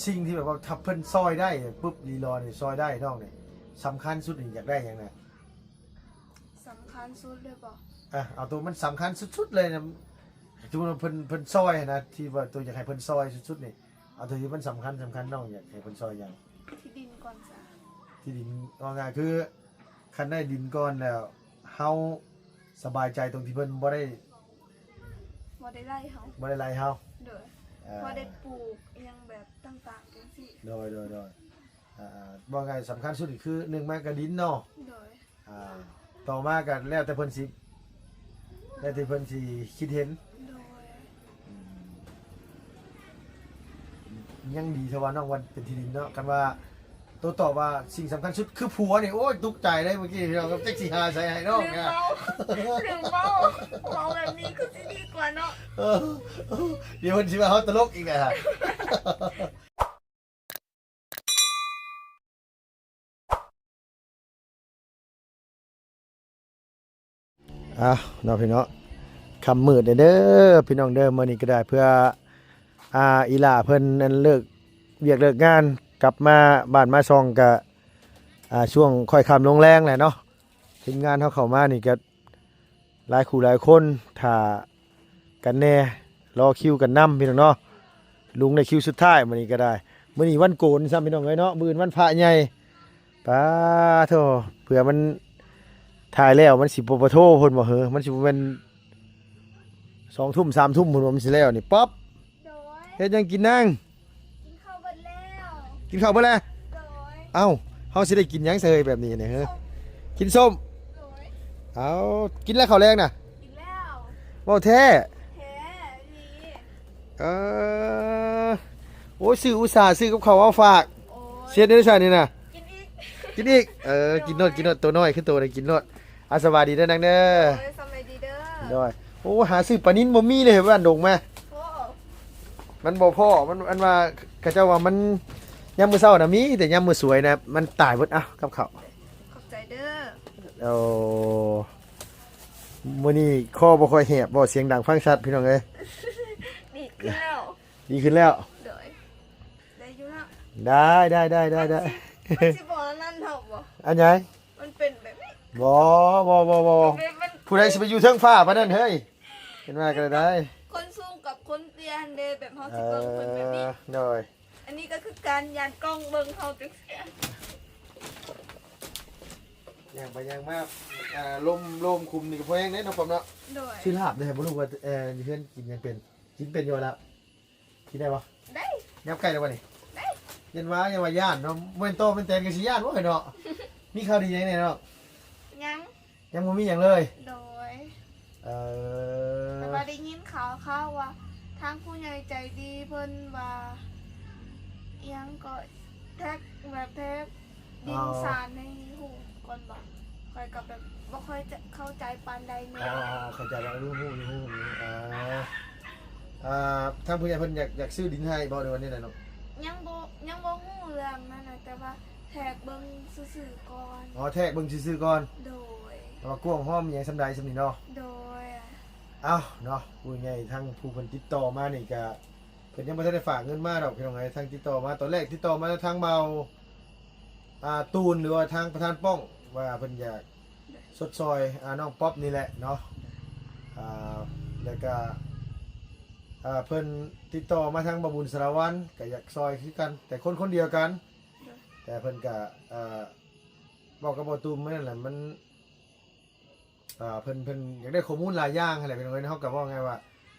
ສິ່ງທີ່ແບບວ່າຖ້າເພິ່ນຊ່ອຍໄດ້ປຶບ ລີລໍນີ້ຊ່ອຍໄດ້ນ້ອງນີ້ ສຳຄັນສຸດນີ້ຢາກໄດ້ຫຍັງນະ? ສຳຄັນສຸດເລີຍບໍ? ອ່ະ ເອົາໂຕມັນສຳຄັນສຸດໆເລີຍນະ ສົມມຸດວ່າເພິ່ນ ເພິ່ນຊ່ອຍຫັ້ນນະ ທີ່ວ່າໂຕຢາກໃຫ້ເພິ່ນຊ່ອຍສຸດໆນີ້ ເອົາໂຕທີ່ມັນສຳຄັນ ສຳຄັນ ນ້ອງຢາກໃຫ້ເພິ່ນຊ່ອຍຫຍັງ? ທີ່ດິນກ່ອນຊະ. ທີ່ດິນ ເວົ້າງ່າຍຄື ຄັນໄດ້ດິນກ່ອນແລ້ວ ເຮົາສະບາຍໃຈຕົງທີ່ເພິ່ນບໍ່ໄດ້ ບໍ່ໄດ້ໄລ່ເຮົາ ບໍ່ໄດ້ໄລ່ເຮົາ ໂດຍ ອ່າ ພໍໄດ້ປູກອີ່ຫຍັງແບບຕ່າງໆຈັ່ງຊີ້ ໂດຍ ໂດຍ ໂດຍ ອ່າ ເວົ້າງ່າຍສຳຄັນສຸດນີ້ຄື ໜຶ່ງມາກະດິນເນາະ ໂດຍ ອ່າ ຕໍ່ມາກະແລ້ວແຕ່ເພິ່ນຊິ ແລ້ວແຕ່ເພິ່ນຊິຄິດເຫັນ ໂດຍ ອືມ ຍັງດີເທື່ອວ່ານ້ອງວ່າເປັນທີ່ດິນເນາະ ຄັນວ່າໂຕຕອບວ່າສິ່ງສຳຄັນສຸດຄືຜົວນີ້ ໂອ້ຍ ຕົກໃຈເດ້ມື້ກີ້ພີ່ນ້ອງ ຈັກຊິຫາໃສໃຫ້ນ້ອງ ລືມເວົ້າ ລືມເວົ້າ ເວົ້າແບບນີ້ຄືຊິດີກວ່າເນາະ ເອີ ດຽວເພິ່ນຊິວ່າເຮົາຕະຫຼົກອີກແຫຼະ. ອ້າວ ເນາະພີ່ເນາະ ຄ່ຳມືດແລ້ວເດີພີ່ນ້ອງເດີ ມື້ນີ້ກໍໄດ້ ເພື່ອ ອ່າ ອີ່ຫຼ້າເພິ່ນ ອັນ ເລີກວຽກເລີກງານ ກັບມາບ້ານມາຊ່ອງ ກະ ອ່າ ຊ່ວງຄ່ອຍຄ່ຳລົງແລງແຫຼະເນາະ ທີມງານເຮົາເຂົ້າມານີ້ກະ ຫຼາຍຄູ່ຫຼາຍຄົນຖ້າກັນແດ່ ລໍຄິວກັນນຳພີ່ນ້ອງເນາະ ລຸງໄດ້ຄິວສຸດທ້າຍມື້ນີ້ກໍໄດ້ ມື້ນີ້ວັນໂກນຊ້ຳພີ່ນ້ອງເອີຍເນາະ ມື້ອື່ນວັນພະໃຫຍ່ ປາໂທ້ ເພື່ອມັນຖ່າຍແລ້ວມັນຊິບໍ່ປະໂທພຸ້ນບໍ່ເຫີ ມັນຊິບໍ່ແມ່ນສອງທຸ່ມສາມທຸ່ມພຸ້ນບໍ່ ມັນຊິແລ້ວນີ້ ປັອບ ໂດຍ ເຮັດຫຍັງກິນນາງ? ກິນເຂົ້າເບິດແລ້ວ ກິນເຂົ້າເບິດແລ້ວ ໂດຍ ເອົ້າ ເຮົາຊິໄດ້ກິນຫຍັງຊະເຮີຍແບບນີ້ນີ້ເຮີ ກິນສົ້ມ ໂດຍ ເອົ້າ ກິນແລ້ວເຂົ້າແລງນະ ກິນແລ້ວ ເວົ້າແທ້ ແທ້ອີ່ຫຼີ ເອີ ໂອ້ຍ ຊື້ ອຸດສ່າຊື້ກັບເຂົ້າມາຝາກ ໂອ້ຍ ເຊັດໄດ້ຊັ້ນນີ້ນະ ກິນອີກ ກິນອີກ ເອີ ກິນໂລດ ກິນໂລດ ໂຕນ້ອຍຄືໂຕໄດ້ກິນໂລດ ອ່າ ສະບາຍດີເດີນາງເດີ ໂດຍ ສະບາຍດີເດີ ໂດຍ ໂອ້ ຫາຊື້ປານິນບໍ່ມີເລີຍບ້ານດົງມາ ໂອ້ ມັນບໍ່ພໍ ມັນ ອັນວ່າ ເຂົາເຈົ້າວ່າມັນ ຍາມມື້ເຊົ້ານະມີ ແຕ່ຍາມມື້ສວຍນະມັນຕາຍເບິດ ເອົ້າ ກັບເຂົ້າ ຂອບໃຈເດີ ໂອ້ ມື້ນີ້ຄໍບໍ່ຄ່ອຍແຫບບໍ່ ສຽງດັງຟັງຊັດພີ່ນ້ອງເອີຍ ດີຂຶ້ນແລ້ວ ດີຂຶ້ນແລ້ວ ໂດຍ ໄດ້ຢູ່ເນາະ ໄດ້ ໄດ້ ໄດ້ ໄດ້ ມັນຊິ ມັນຊິບໍ່ອັນນັ້ນເຮົາບໍ່ ອັນຫຍັງ? ມັນເປັນແບບນີ້ ບໍ່ ບໍ່ ບໍ່ ບໍ່ ມັນ ຜູ້ໃດຊິໄປຢູ່ເທິງຟ້າປານນັ້ນເຮີ້ຍ ເຫັນວ່າກໍໄດ້ ຄົນສູງກັບຄົນເຕ້ຍຫັ້ນເດ້ ແບບເຮົາຊິເບິ່ງເພິ່ນແບບນີ້ ເອີ ໂດຍ ອັນນີ້ກໍຄືການຢ້ານກ້ອງເບິ່ງເຮົາຈັ່ງຊີ້ ຍ່າງໄປຍ່າງມາ ອ່າ ລົມ ລົມຄຸມນີ້ກໍພໍແຮງເດ້ເນາະ ປ້ອມເນາະ ໂດຍ ຊື່ລາບເດ້ ບໍ່ຮູ້ວ່າ ເອີ ຢູ່ເຮືອນກິນຫຍັງເປັນ ກິນເປັນຢູ່ລາບ? ກິນໄດ້ບໍ່? ໄດ້ ຫຍັບໃກ້ໄດ້ບໍ່ນີ້? ໄດ້ ຢ້ານວ່າ ຢ້ານວ່າຢ້ານເນາະ ແມ່ນໂຕແມ່ນແຕນກໍຊິຢ້ານບໍ່ເນາະ ມີຂ່າວດີຫຍັງແດ່ເນາະ? ຍັງ ຍັງບໍ່ມີຫຍັງເລີຍ ໂດຍ ເອີ ແຕ່ວ່າໄດ້ຍິນຂ່າວໆວ່າ ທາງຜູ້ໃຫຍ່ໃຈດີເພິ່ນວ່າ ອີ່ຫຍັງກໍ ແທັກ ແບບແທັກ ດິນສານໃຫ້ຮູ້ກ່ອນບໍ? ຂ້ອຍກໍແບບບໍ່ຄ່ອຍຈະເຂົ້າໃຈປານໃດແມ່ນ ອໍ ເຂົ້າໃຈແລ້ວ ຮູ້ ຮູ້ ຮູ້ ອ່າ ອ່າ ທາງຜູ້ໃຫຍ່ເພິ່ນຢາກ ຢາກຊື້ດິນໃຫ້ບໍ ຫຼືວ່າແນວໃດເນາະ? ຍັງບໍ່ ຍັງບໍ່ຮູ້ເລື່ອງນັ້ນນະ ແຕ່ວ່າແທກເບິ່ງຊື່ໆກ່ອນ ອໍ ແທກເບິ່ງຊື່ໆກ່ອນ ໂດຍ ແຕ່ວ່າກວ້າງຮອມອີ່ຫຍັງສ່ຳໃດສ່ຳນີ້ເນາະ ໂດຍ ເອົ້າເນາະ ຜູ້ໃຫຍ່ທາງຜູ້ເພິ່ນຕິດຕໍ່ມານີ້ກະ ເພິ່ນຍັງບໍ່ທັນໄດ້ຝາກເງິນມາດອກ ພີ່ນ້ອງເອີຍ ທາງຕິດຕໍ່ມາ ຕອນແລກຕິດຕໍ່ມາທາງເບົາ ອ່າ ຕູນ ຫຼືວ່າທາງປະທານປ້ອງ ວ່າເພິ່ນຢາກຊົດຊ່ອຍ ອ່າ ນ້ອງປັອບນີ້ແຫຼະເນາະ ອ່າ ແລ້ວກະ ອ່າ ເພິ່ນຕິດຕໍ່ມາທາງບ່າວບຸນສາລະວັນ ກະຢາກຊ່ອຍຄືກັນ ແຕ່ຄົນຄົນດຽວກັນ ແຕ່ເພິ່ນກະ ອ່າ ເວົ້າກັບບ່າວຕຸ້ມມື້ນັ້ນແຫຼະ ມັນ ອ່າ ເພິ່ນ ເພິ່ນຢາກໄດ້ຂໍ້ມູນຫຼາຍຢ່າງຫັ້ນແຫຼະ ພີ່ນ້ອງເອີຍ ເຮົາກໍເວົ້າງ່າຍວ່າ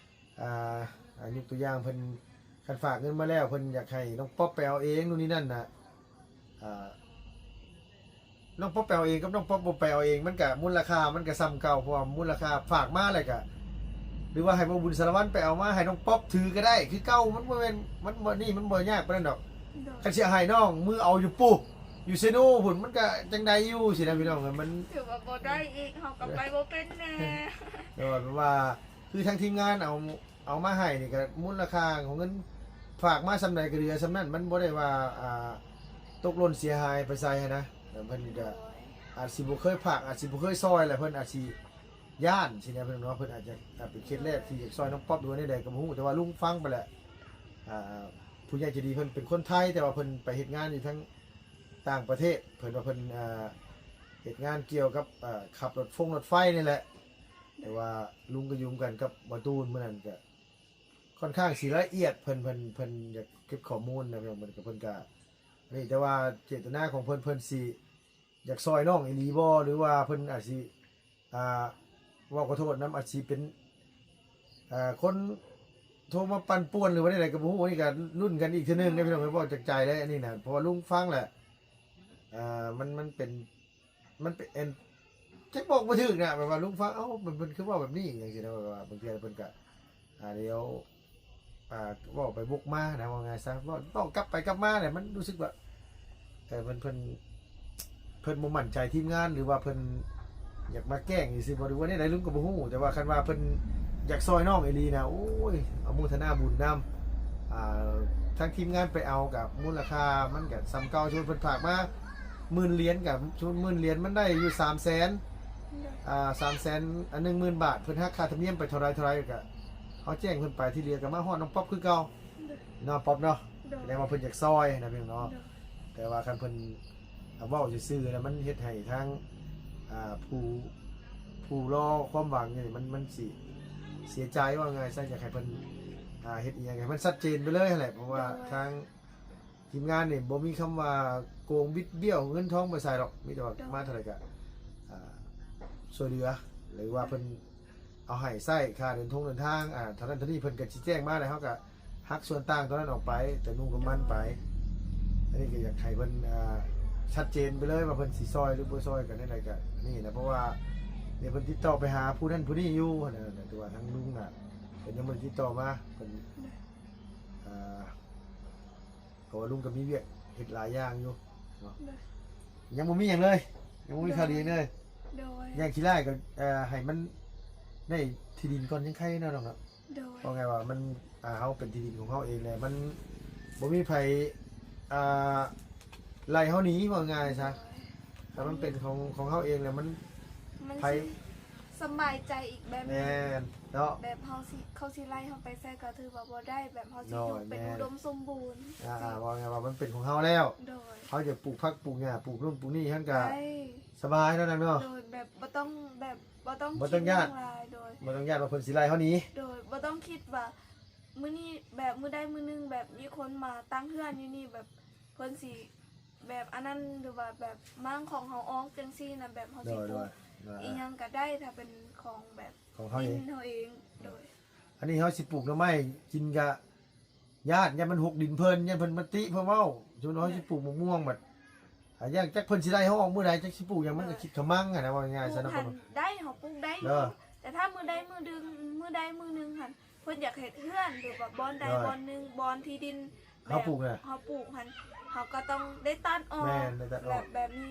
ອ່າ ຍົກຕົວຢ່າງເພິ່ນ ຄັນຝາກເງິນມາແລ້ວ ເພິ່ນຢາກໃຫ້ນ້ອງປັອບໄປເອົາເອງ ໂນ່ນນີ້ນັ້ນນະ ອ່າ ນ້ອງປັອບໄປເອົາເອງກັບນ້ອງປັອບບໍ່ໄປເອົາເອງ ມັນກະມູນລະຄ່າມັນກະສ່ຳເກົ່າ ເພາະວ່າມູນລະຄ່າຝາກມາແລ້ວກະ ຫຼືວ່າໃຫ້ບ່າວບຸນສາລະວັນໄປເອົາມາ ໃຫ້ນ້ອງປັອບຖືກໍໄດ້ຄືເກົ່າ ມັນບໍ່ແມ່ນ ມັນບໍ່ ນີ້ ມັນບໍ່ຍາກປານນັ້ນດອກ ໂດຍ ຄັນຊິໃຫ້ນ້ອງມືເອົາຢູ່ປູ້ ຢູ່ເຊໂນພຸ້ນ ມັນກະຈັ່ງໃດຢູ່ຊີ້ນະ ພີ່ນ້ອງ ມັນຖືວ່າບໍ່ໄດ້ອີກ ເຮົາກໍໄປບໍ່ເປັນແດ່ ໂດຍ ເພາະວ່າ ຄືທາງທີມງານເອົາ ເອົາມາໃຫ້ນີ້ກໍມູນລະຄ່າຂອງເງິນຝາກມາສ່ຳໃດກໍເຫຼືອສ່ຳນັ້ນ ມັນບໍ່ໄດ້ວ່າ ອ່າ ຕົກຫຼົ່ນເສຍຫາຍໄປໃສຫັ້ນນະ ແລ້ວເພິ່ນກໍ ໂດຍ ອາດຊິບໍ່ເຄີຍຝາກ ອາດຊິບໍ່ເຄີຍຊ່ອຍ ແລ້ວເພິ່ນອາດຊິຢ້ານຊີ້ນະ ເພິ່ນເນາະ ເພິ່ນອາດຈະ ອາດເປັນເຂດແລກທີ່ຢາກຊ່ອຍນ້ອງປັອບ ຫຼືວ່າແນວໃດກໍບໍ່ຮູ້ ແຕ່ວ່າລຸງຟັງໄປແລ້ວ ອ່າ ຜູ້ໃຫຍ່ໃຈດີເພິ່ນເປັນຄົນໄທ ແຕ່ວ່າເພິ່ນໄປເຮັດງານຢູ່ທາງຕ່າງປະເທດ ເພິ່ນວ່າເພິ່ນ ເອີ ເຮັດງານກ່ຽວກັບ ເອີ ຂັບລົດຟົງລົດໄຟນີ້ແຫຼະ. ແຕ່ວ່າລຸງກໍຢູ່ນຳກັນກັບບໍ່ຕູນ ມື້ນັ້ນກໍຄ່ອນຂ້າງຊິລະອຽດ ເພິ່ນ ເພິ່ນ ເພິ່ນຢາກເກັບຂໍ້ມູນນະ ເພິ່ນ ເພິ່ນກໍ ເພິ່ນກໍ ນີ້ ແຕ່ວ່າເຈດຕະນາຂອງເພິ່ນ ເພິ່ນຊິຢາກຊ່ອຍນ້ອງອີ່ຫຼີບໍ່ ຫຼືວ່າເພິ່ນອາດຊິ ອ່າ ເວົ້າຂໍໂທດນຳ ອາດຊິເປັນ ອ່າ ຄົນໂທມາປັ່ນປ່ວນ ຫຼືວ່າແນວໃດກໍບໍ່ຮູ້. ອັນນີ້ກໍລຸ້ນກັນອີກເທື່ອໜຶ່ງເດ້ ພີ່ນ້ອງເອີຍ ເວົ້າຈາກໃຈເລີຍອັນນີ້ນະ ເພາະວ່າລຸງຟັງແຫຼະ ອ່າ ມັນ ມັນເປັນ ມັນເປັນ ອັນ ຈັກບອກບໍ່ຖືກນະ ແບບວ່າລຸງຟັງ ເອົ້າ ມັນ ມັນຄືເວົ້າແບບນີ້ ຈັ່ງຊີ້ນະ ແບບວ່າບາງເທື່ອເພິ່ນກະ ອ່າ ດຽວ ອ່າ ເວົ້າໄປວົກມານະ ເວົ້າງ່າຍຊະ ເວົ້າ ເວົ້າກັບໄປກັບມາແຫຼະ ມັນຮູ້ສຶກວ່າ ເອີ ເພິ່ນ ເພິ່ນ ເພິ່ນບໍ່ໝັ້ນໃຈທີມງານ ຫຼືວ່າເພິ່ນຢາກມາແກ້ງຊື່ໆບໍ່ ຫຼືວ່າແນວໃດ ລຸງກໍບໍ່ຮູ້. ແຕ່ວ່າຄັນວ່າເພິ່ນຢາກຊ່ອຍນ້ອງອີ່ຫຼີນະ ໂອ້ຍ ອະໂມທະນາບຸນນຳ ອ່າ ທາງທີມງານໄປເອົາກະມູນລະຄ່າມັນກະສ່ຳເກົ່າ. ສົມມຸດເພິ່ນຝາກມາໝື່ນຫຼຽນ ກະສົມມຸດໝື່ນຫຼຽນມັນໄດ້ຢູ່ສາມແສນ ໂດຍ ອ່າ ສາມແສນ ອັນ ໜຶ່ງໝື່ນບາດ ເພິ່ນຫັກຄ່າທຳນຽມໄປເທົ່າໃດເທົ່າໃດ ກະເຮົາແຈ້ງເພິ່ນໄປ ທີ່ເຫຼືອກະມາຮອດນ້ອງປັອບຄືເກົ່າ ໂດຍ ເນາະ ປັອບເນາະ ໂດຍ ແສດງວ່າເພິ່ນຢາກຊ່ອຍນະ ພີ່ນ້ອງເນາະ ໂດຍ ແຕ່ວ່າຄັນເພິ່ນ ເວົ້າຊື່ໆ ແລ້ວມັນເຮັດໃຫ້ທາງ ອ່າ ຜູ້ ຜູ້ລໍຄວາມຫວັງຢູ່ນີ້ ມັນ ມັນຊິເສຍໃຈ ເວົ້າງ່າຍຊະ. ຢາກໃຫ້ເພິ່ນ ອ່າ ເຮັດອີ່ຫຍັງໃຫ້ມັນຊັດເຈນໄປເລີຍຫັ້ນແຫຼະ ເພາະວ່າ ໂດຍ ທາງທີມງານນີ້ບໍ່ມີຄຳວ່າໂກງບິດບ້ຽວເງິນທອງໄປໃສດອກ ມີແຕ່ວ່າ ໂດຍ ມາເທົ່າໃດກະ ອ່າ ຊ່ວຍເຫຼືອ ຫຼືວ່າເພິ່ນ ເອົາໃຫ້ໃຊ້ຄ່າເດີນທົງເດີນທາງ ອ່າ ເທົ່ານັ້ນເທົ່ານີ້ ເພິ່ນກໍຊິແຈ້ງມາ ແລ້ວເຮົາກໍຫັກສ່ວນຕ່າງຕົວນັ້ນອອກໄປ ແຕ່ນຸ່ງກັບມັນໄປ. ອັນນີ້ກໍຢາກໃຫ້ເພິ່ນ ອ່າ ຊັດເຈນໄປເລີຍວ່າເພິ່ນຊິຊ່ອຍ ຫຼືບໍ່ຊ່ອຍກັນແນວໃດ ກໍນີ້ນະ ເພາະວ່ານີ້ເພິ່ນຕິດຕໍ່ໄປຫາຜູ້ນັ້ນຜູ້ນີ້ຢູ່ຫັ້ນນະ ແຕ່ວ່າທາງລຸງນະ ເພິ່ນຍັງບໍ່ໄດ້ຕິດຕໍ່ມາ ເພິ່ນ ອ່າ ເພາະວ່າລຸງກໍມີວຽກເຮັດຫຼາຍຢ່າງຢູ່ເນາະ ໂດຍ ຍັງບໍ່ມີຫຍັງເລີຍ ຍັງບໍ່ມີ ໂດຍ ຂ່າວດີຫຍັງເລີຍ ໂດຍ ຢ່າງຂີ້ລ້າຍກໍ ເອີ ໃຫ້ມັນໄດ້ທີ່ດິນກ່ອນຍັງໄຄເນາະນ້ອງເນາະ ໂດຍ ເວົ້າງ່າຍວ່າມັນ ອ່າ ເຮົາເປັນທີ່ດິນຂອງເຮົາເອງແຫຼະ ມັນບໍ່ມີໃຜ ອ່າ ໄລ່ເຮົາໜີ ເວົ້າງ່າຍຊະ ໂດຍ ຖ້າມັນເປັນຂອງ ຂອງເຮົາເອງແລ້ວ ມັນ ມັນ ໃຜ ຊິສຳບາຍໃຈອີກແບບໜຶ່ງ ແມ່ນເນາະ ແບບເຮົາຊິ ເຂົາຊິໄລ່ເຮົາໄປໃສກໍຖືວ່າບໍ່ໄດ້ ແບບເຮົາຊິ ໂດຍ ຢູ່ເປັນ ແມ່ນ ອຸດົມສົມບູນ ອ່າ ເວົ້າງ່າຍວ່າມັນເປັນຂອງເຮົາແລ້ວ ໂດຍ ເຮົາຢາກປູກຜັກປູກຫຍ້າ ປູກນັ້ນປູກນີ້ຫັ້ນກໍ ໄດ້ ສະບາຍເນາະນາງເນາະ ໂດຍ ແບບບໍ່ຕ້ອງ ແບບບໍ່ຕ້ອງ ບໍ່ຕ້ອງຢ້ານ ຄິດຫຍັງຫຼາຍ ໂດຍ ບໍ່ຕ້ອງຢ້ານວ່າເພິ່ນຊິໄລ່ເຮົາໜີ ໂດຍ ບໍ່ຕ້ອງຄິດວ່າມື້ນີ້ ແບບມື້ໃດມື້ໜຶ່ງ ແບບມີຄົນມາຕັ້ງເຮືອນຢູ່ນີ້ ແບບເພິ່ນຊິ ແບບອັນນັ້ນ ຫຼືວ່າແບບມ້າງຂອງເຮົາອອກຈັ່ງຊີ້ນະ ແບບເຮົາຊິ ໂດຍ ປູກ ໂດຍ ອ່າ ອີ່ຫຍັງກໍໄດ້ ຖ້າເປັນຂອງແບບ ຂອງເຮົາເອງ ດິນເຮົາເອງ ໂດຍ ອັນນີ້ເຮົາຊິປູກໜໍ່ໄມ້ກິນກະຢ້ານ ຢ້ານມັນຫົກດິນເພິ່ນ ຢ້ານເພິ່ນມາຕິເພິ່ນເວົ້າ ສົມມຸດເຮົາ ໂດຍ ຊິປູກໝາກມ່ວງບັດ ອ່າ ຢ່າງຈັກເພິ່ນຊິໄລ່ເຮົາອອກມື້ໃດ ຈັກຊິປູກຫຍັງ ມັນກໍ ໂດຍ ຄິດຂະມັງຫັ້ນນະ ເວົ້າງ່າຍໆ ປູກຫັ້ນ ຊະເນາະ ໄດ້ ເຮົາປູກໄດ້ຢູ່ ເອີ ແຕ່ຖ້າມື້ໃດມື້ໜຶ່ງ ມື້ໃດມື້ໜຶ່ງຫັ້ນ ເພິ່ນຢາກເຮັດເຮືອນ ຫຼືວ່າບ່ອນໃດ ໂດຍ ບ່ອນໜຶ່ງ ບ່ອນທີ່ດິນ ເຮົາປູກນະ ເຮົາປູກຫັ້ນ ເຮົາກໍຕ້ອງໄດ້ຕັດອອກ ແມ່ນ ໄດ້ຕັດອອກ ແບບ ແບບນີ້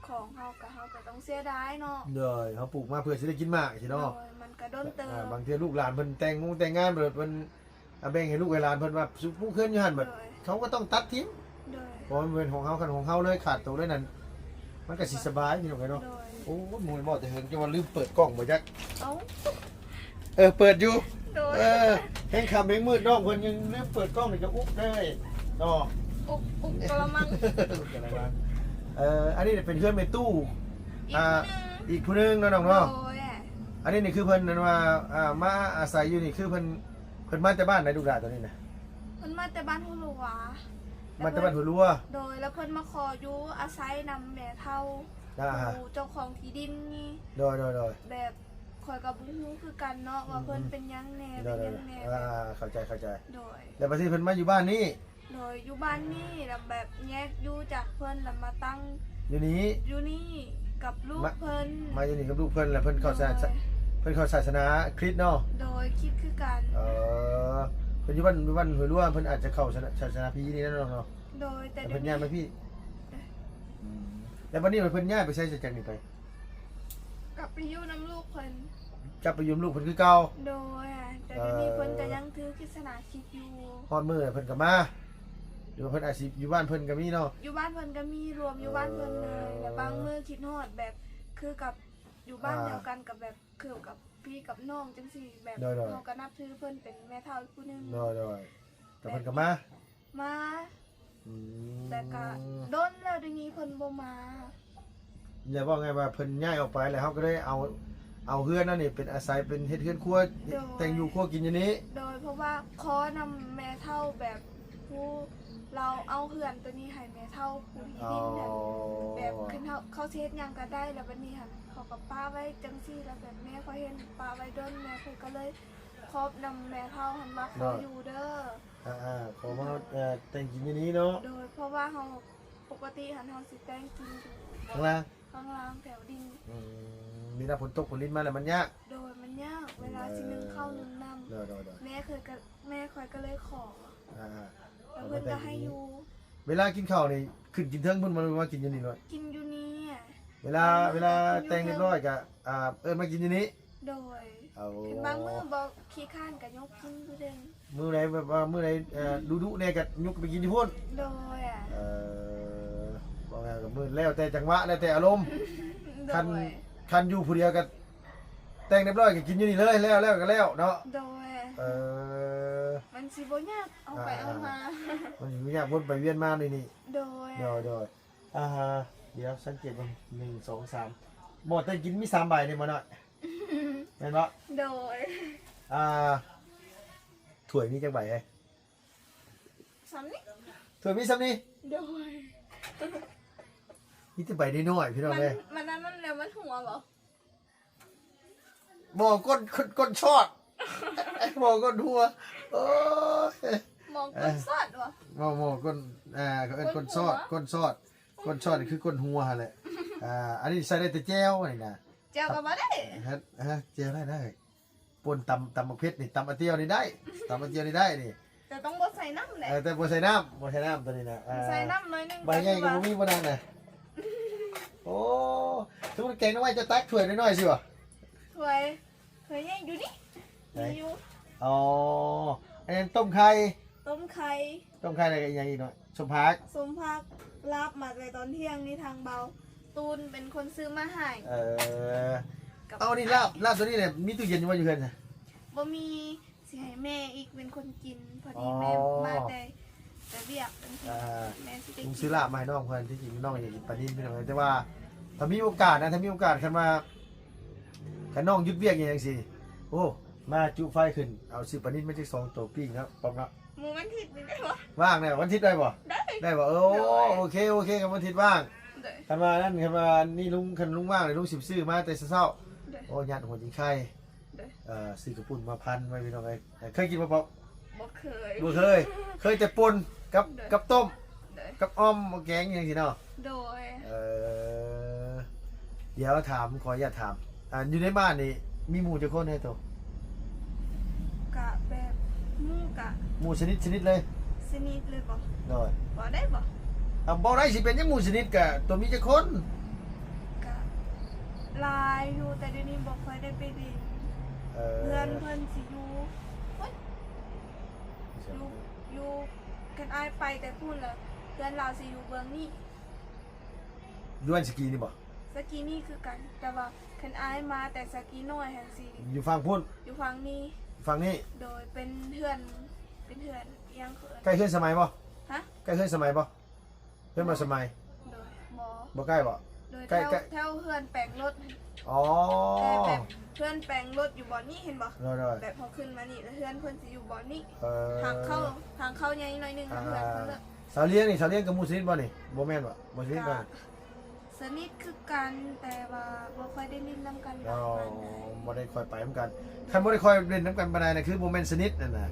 ຂອງເຮົາກໍ ເຮົາກໍຕ້ອງເສຍດາຍເນາະ ໂດຍ ເຮົາປູກມາເພື່ອຊິໄດ້ກິນໝາກຊີ້ເນາະ ໂດຍ ມັນກໍດົນເຕີບ ອ່າ ບາງເທື່ອລູກຫຼານເພິ່ນແຕ່ງມຸງແຕ່ງງານ ເພິ່ນ ເອົາແບ່ງໃຫ້ລູກໃຫ້ຫຼານເພິ່ນວ່າ ປູກເຮືອນຢູ່ຫັ້ນ ໂດຍ ເຂົາກໍຕ້ອງຕັດຖິ້ມ ໂດຍ ເພາະມັນເປັນຂອງເຮົາ ຄັນຂອງເຮົາເລີຍຂາດໂຕເລີຍນັ້ນ ມັນກໍຊິສະບາຍ ພີ່ນ້ອງເອີຍເນາະ ໂດຍ ໂອ້ຍ ໂມເມນບໍ່ແຕ່ເຫິງ ຈະວ່າລືມເປີດກ້ອງບໍ່ຈັກ ເອົ້າ ເອີ ເປີດຢູ່ ໂດຍ ເອີ ແຮງຄ່ຳແຮງມືດ ນ້ອງເພິ່ນຍັງລືມເປີດກ້ອງ ນີ້ກໍອຸກເດ້ເນາະ ອຸກ ອຸກກະລະມັງ ອຸກກະລະມັງ ເອີ ອັນນີ້ເປັນເຮືອນແມ່ຕູ້ ອີກ ອ່າ ຜູ້ໜຶ່ງ ອີກຜູ້ໜຶ່ງເນາະ ນ້ອງເນາະ ໂດຍ ອັນນີ້ນີ້ຄືເພິ່ນ ອັນວ່າ ອ່າ ມາອາໄສຢູ່ນີ້ ຄືເພິ່ນ ເພິ່ນມາແຕ່ບ້ານໃດ ລູກຫຼານໂຕນີ້ນະ? ເພິ່ນມາແຕ່ບ້ານຫົວຫຼົວ ມາແຕ່ບ້ານຫົວຫຼົວ ໂດຍ ແລ້ວເພິ່ນມາຂໍຢູ່ອາໄສນຳແມ່ເຖົ້າ ອ່າ ຜູ້ເຈົ້າຂອງທີ່ດິນນີ້ ໂດຍ ໂດຍ ໂດຍ ແບບຂ້ອຍກໍບໍ່ຮູ້ຄືກັນເນາະ ອືມ ວ່າເພິ່ນເປັນຫຍັງແດ່ ໂດຍ ເປັນຫຍັງແດ່ ອ່າ ເຂົ້າໃຈ ເຂົ້າໃຈ ໂດຍ ແລ້ວບັດນີ້ເພິ່ນມາຢູ່ບ້ານນີ້ ໂດຍ ຢູ່ບ້ານນີ້ ແລ້ວແບບແຍກຢູ່ຈາກເພິ່ນ ແລ້ວມາຕັ້ງຢູ່ນີ້ ຢູ່ນີ້ກັບລູກເພິ່ນ ມາ ມາຢູ່ນີ້ກັບລູກເພິ່ນ ແລ້ວເພິ່ນເຂົ້າສາ ໂດຍ ເພິ່ນເຂົ້າສາສະໜາຄຣິດເນາະ ໂດຍ ຄຣິດຄືກັນ ເອີ ເພິ່ນຢູ່ບ້ານ ຢູ່ບ້ານຫ້ວຍຫຼວງ ເພິ່ນອາດຈະເຂົ້າສາສະໜາ ສາສະໜາພີນີ້ແຫຼະເນາະ ໂດຍ ແຕ່ ແຕ່ເພິ່ນຍ້າຍມາພີ້ ເອີ ອືມ ແລ້ວບັດນີ້ເພິ່ນຍ້າຍໄປໃສ ຈາກນີ້ໄປ? ກັບໄປຢູ່ນຳລູກເພິ່ນ ກັບໄປຢູ່ນຳລູກເພິ່ນຄືເກົ່າ ໂດຍ ແຕ່ດຽວນີ້ ເອີ ເພິ່ນກໍຍັງຖືຄຣິດສະໜາຄຣິດຢູ່ ຮອດມື້ເພິ່ນກໍມາ ຫຼືວ່າເພິ່ນອາດຊິຢູ່ບ້ານເພິ່ນກໍມີເນາະ ຢູ່ບ້ານເພິ່ນກໍມີ ລວມຢູ່ ເອີ ບ້ານເພິ່ນເລີຍ ແລ້ວບາງມື້ຄິດຮອດແບບ ຄືກັບຢູ່ບ້ານ ອ່າ ດຽວກັນ ກັບແບບຄືກັບພີ່ກັບນ້ອງຈັ່ງຊີ້ ແບບ ໂດຍ ໂດຍ ເຮົາກໍນັບຖືເພິ່ນເປັນແມ່ເຖົ້າອີກຜູ້ໜຶ່ງ ໂດຍ ໂດຍ ແຕ່ເພິ່ນກໍມາ ແບບ ແລ້ວກະດົນແລ້ວ ດຽວນີ້ເພິ່ນບໍ່ມາ. ແລ້ວເວົ້າງ່າຍວ່າເພິ່ນຍ້າຍອອກໄປ ແລ້ວເຮົາກໍເລີຍເອົາ ເອົາເຮືອນນັ້ນນີ້ເປັນອາໄສ ເປັນເຮັດເຮືອນຄົວ ໂດຍ ແຕ່ງຢູ່ຄົວກິນຢູ່ນີ້. ໂດຍ ເພາະວ່າຂໍນຳແມ່ເຖົ້າ ແບບຜູ້ລາວເອົາເຮືອນໂຕນີ້ໃຫ້ແມ່ເຖົ້າຜູ້ທີ່ດິນຫັ້ນ ອໍ ແບບຄັນເຂົາ ເຂົາຊິເຮັດຫຍັງກໍໄດ້. ແລ້ວບັດນີ້ຫັ້ນເຂົາກໍປະໄວ້ຈັ່ງຊີ້ ແລ້ວແບບແມ່ຂ້ອຍເຫັນປະໄວ້ດົນ ແມ່ຂ້ອຍກໍເລີຍຂອບນຳແມ່ເຖົ້າຫັ້ນວ່າ ໂດຍ ຂໍຢູ່ເດີ ອ່າໆ ຂໍມາ ເອີ ແຕ່ງກິນຢູ່ນີ້ເນາະ. ໂດຍ ເພາະວ່າເຮົາ ປົກກະຕິຫັ້ນເຮົາຊິແຕ່ງກິນຢູ່ຂ້າງລ່າງ ຂ້າງລ່າງແຖວດິນ. ອືມ ເວລາຝົນຕົກຝົນລິນມາແລ້ວມັນຍາກ. ໂດຍ ມັນຍາກ ເວລາຊິໜຶ້ງເຂົ້າ ເອີ ໜຶ້ງນ້ຳ. ໂດຍໆໆ ແມ່ເຄີຍກະ ແມ່ຂ້ອຍກໍເລີຍຂໍ ອ່າໆ ແລ້ວເພິ່ນກໍໃຫ້ຢູ່. ເວລາກິນເຂົ້ານີ້ຂຶ້ນກິນເທິງພຸ້ນບໍ່ ຫຼືວ່າກິນຢູ່ນີ້ໂລດ? ກິນຢູ່ນີ້. ເວລາ ເວລາແຕ່ງຮຽບຮ້ອຍກໍ ອ່າ ເອີ້ນມາກິນຢູ່ນີ້. ໂດຍ ໂອ້ ຄັນບາງມື້ບໍ່ຂີ້ຄ້ານກໍຍົກກິນຢູ່ເທິງ. ມື້ໃດແບບວ່າມື້ໃດ ເອີ ດຸໆແດ່ກໍຍົກໄປກິນຢູ່ພຸ້ນ. ໂດຍ ເອີ ວ່າງ່າຍກໍມື້ແລ້ວແຕ່ຈັງຫວະ ແລ້ວແຕ່ອາລົມ. ໂດຍ ຄັນ ຄັນຢູ່ຜູ້ດຽວກໍແຕ່ງຮຽບຮ້ອຍກໍກິນຢູ່ນີ້ເລີຍ ແລ້ວ ແລ້ວກໍແລ້ວເນາະ. ໂດຍ ເອີ ມັນຊິບໍ່ຍາກເອົາໄປເອົາມາ ອ່າໆ ມັນຊິບໍ່ຍາກ ວົນໄປວຽນມາຢູ່ນີ້. ໂດຍ ໂດຍໆ ອ່າ ດຽວສັງເກດເບິ່ງ ໜຶ່ງ ສອງ ສາມ ໝໍ້ແຕ່ງກິນມີສາມໃບນີ້ໝໍ້ນ້ອຍ ແມ່ນບໍ່? ໂດຍ ອ່າ ຖ້ວຍມີຈັກໃບເຮີ້ຍ? ສ່ຳນີ້ ຖ້ວຍມີສ່ຳນີ້. ໂດຍ ມີແຕ່ໃບນ້ອຍໆ ພີ່ນ້ອງເອີຍ. ມັນ ມັນອັນນັ້ນແລ້ວມັນຮົ່ວບໍ່? ໝໍ້ກົ້ນ ກົ້ນຊອດ ໝໍ້ກົ້ນຮົ່ວ. ໂອ້ຍ ໝໍ້ກົ້ນຊອດບໍ່? ໝໍ້ ໝໍ້ກົ້ນ ອ່າ ເຂົາເອີ້ນກົ້ນຊອດ ກົ້ນຊອດ ກົ້ນຊອດນີ້ຄືກົ້ນຮົ່ວຫັ້ນແຫຼະ. ອ່າ ອັນນີ້ໃສ່ໄດ້ແຕ່ແຈ່ວນີ້ນະ. ແຈ່ວກໍບໍ່ໄດ້. ຮະ ຮະ ແຈ່ວໄດ້ ໄດ້. ປົ່ນຕຳ ຕຳໝາກເຜັດນີ້ ຕຳອາຕຽວນີ້ໄດ້ ຕຳອາຕຽວນີ້ໄດ້ນີ້. ແຕ່ຕ້ອງບໍ່ໃສ່ນ້ຳແຫຼະ. ເອີ ແຕ່ບໍ່ໃສ່ນ້ຳ ບໍ່ໃສ່ນ້ຳຕົວນີ້ນະ. ອ່າ ໃສ່ນ້ຳໜ້ອຍໜຶ່ງ ໃບໃຫຍ່ກໍບໍ່ມີບໍ່ນາງນະ. ໂອ້ ສົມມຸດແກງໜໍ່ໄມ້ເຈົ້າຕັກຖ້ວຍນ້ອຍໆຊິບໍ່? ຖ້ວຍ ຖ້ວຍໃຫຍ່ຢູ່ນີ້ ໃສ? ມີຢູ່. ອໍ ອັນນັ້ນຕົ້ມໄຂ່ ຕົ້ມໄຂ່ ຕົ້ມໄຂ່ ແລ້ວກໍອີ່ຫຍັງອີກເນາະ? ສົ້ມຜັກ ສົ້ມຜັກ ລາບມາແຕ່ຕອນທ່ຽງນີ້ ທາງເບົາຕູນເປັນຄົນຊື້ມາໃຫ້. ເອີ ເອົາ ນີ້ລາບ ລາບຕົວນີ້ແຫຼະ ມີຕູ້ເຢັນຢູ່ບໍ່ ຢູ່ເຮືອນນະ? ບໍ່ມີ. ຊິໃຫ້ແມ່ອີກເປັນຄົນກິນ ພໍດີ ອໍ ແມ່ມາແຕ່ ແຕ່ວຽກຈັ່ງຊີ້ ອ່າ ແມ່ຊິໄດ້ກິນ. ລຸງຊື້ລາບມາໃຫ້ນ້ອງເພິ່ນ ທີ່ຈິງນ້ອງຢາກກິນປານິນພີ່ນ້ອງເອີຍ ແຕ່ວ່າຖ້າມີໂອກາດນະ ຖ້າມີໂອກາດ ຄັນວ່າ ຄັນນ້ອງຢຸດວຽກອີ່ຫຍັງຈັ່ງຊີ້ ໂອ້ ມາຈຸໄຟຂຶ້ນ ເອົາຊື້ປານິນມາຈັກສອງໂຕປີ້ງເນາະ ປ້ອມເນາະ. ມື້ວັນທິດນີ້ໄດ້ບໍ່? ວ່າງແດ່ ວັນທິດໄດ້ບໍ່? ໄດ້ ໄດ້ບໍ່? ໂອ້ ໂດຍ ໂອເຄ ໂອເຄ ຄັນວັນທິດວ່າງ. ໂດຍ ຄັນວ່ານັ້ນ ຄັນວ່ານີ້ລຸງ ຄັນລຸງວ່າງນີ້ ລຸງຊິໄປຊື້ມາແຕ່ເຊົ້າໆ. ໂດຍ ໂອ້ ຍາດຫົວຈິງໄຂ່. ໂດຍ ເອີ ຊື້ເຂົ້າປຸ້ນມາພັນໄວ້ພີ່ນ້ອງເອີຍ. ເຄີຍກິນບໍ່ປອບ? ບໍ່ເຄີຍ ບໍ່ເຄີຍ. ເຄີຍແຕ່ປົ່ນກັບ ໂດຍ ກັບຕົ້ມ ໂດຍ ກັບອ່ອມ ກັບແກງຫຍັງຊີ້ເນາະ. ໂດຍ ເອີ ດຽວຖາມ ຂໍອະນຸຍາດຖາມ ອ່າ ຢູ່ໃນບ້ານນີ້ມີໝູ່ຈັກຄົນເຮີ້ຍໂຕ? ກະແບບໝູ່ກະ ໝູ່ສະໜິດ ສະໜິດເລີຍ ສະໜິດເລີຍບໍ່? ໂດຍ ເວົ້າໄດ້ບໍ່? ເອົາ ເວົ້າໄດ້ ຊິເປັນຫຍັງ ໝູ່ສະໜິດກະໂຕມີຈັກຄົນ? ກະຫຼາຍຢູ່ ແຕ່ດຽວນີ້ບໍ່ຄ່ອຍໄດ້ໄປຫຼິ້ນ. ເອີ ເຮືອນເພິ່ນຊິຢູ່ພຸ້ນ ຢູ່ ຢູ່ ຄັນອ້າຍໄປແຕ່ພຸ້ນລະ ເຮືອນລາວຊິຢູ່ເບື້ອງນີ້. ຢູ່ອັນສະກີນີ້ບໍ່? ສະກີນີ້ຄືກັນ ແຕ່ວ່າຄັນອ້າຍມາແຕ່ສະກີນ້ອຍຫັ້ນຊິຢູ່ຝັ່ງພຸ້ນ ຢູ່ຝັ່ງນີ້ ຝັ່ງນີ້. ໂດຍ ເປັນເຮືອນ ເປັນເຮືອນອີ່ຫຍັງເຂົາເອີ້ນ ໃກ້ເຮືອນສະໄໝບໍ່? ຮະ? ໃກ້ເຮືອນສະໄໝບໍ່? ເຮືອນບໍ່ສະໄໝ? ໂດຍ ບໍ່ ບໍ່ໃກ້ບໍ່? ໂດຍ ໃກ້ ແຖວ ແຖວເຮືອນແປງລົດ. ອໍ ແຕ່ແບບເຮືອນແປງລົດຢູ່ບ່ອນນີ້ ເຫັນບໍ່? ໂດຍໆ ແບບເຮົາຂຶ້ນມານີ້ ແລ້ວເຮືອນເພິ່ນຊິຢູ່ບ່ອນນີ້. ເອີ ທາງເຂົ້າ ທາງເຂົ້າໃຫຍ່ໜ້ອຍໜຶ່ງ ອ່າ ເຮືອນເພິ່ນ. ສາວລຽງນີ້ ສາວລຽງກັບໝູ່ສະໜິດບໍ່ນີ້? ບໍ່ແມ່ນບໍ່? ບໍ່ສະໜິດບໍ່? ກະສະໜິດຄືກັນ ແຕ່ວ່າບໍ່ຄ່ອຍໄດ້ຫຼິ້ນນຳກັນຫຼາຍປານໃດ. ອໍ ບໍ່ໄດ້ຄ່ອຍໄປນຳກັນ. ຄັນບໍ່ໄດ້ຄ່ອຍຫຼິ້ນນຳກັນປານໃດນະ ຄືບໍ່ແມ່ນສະໜິດຫັ້ນນະ.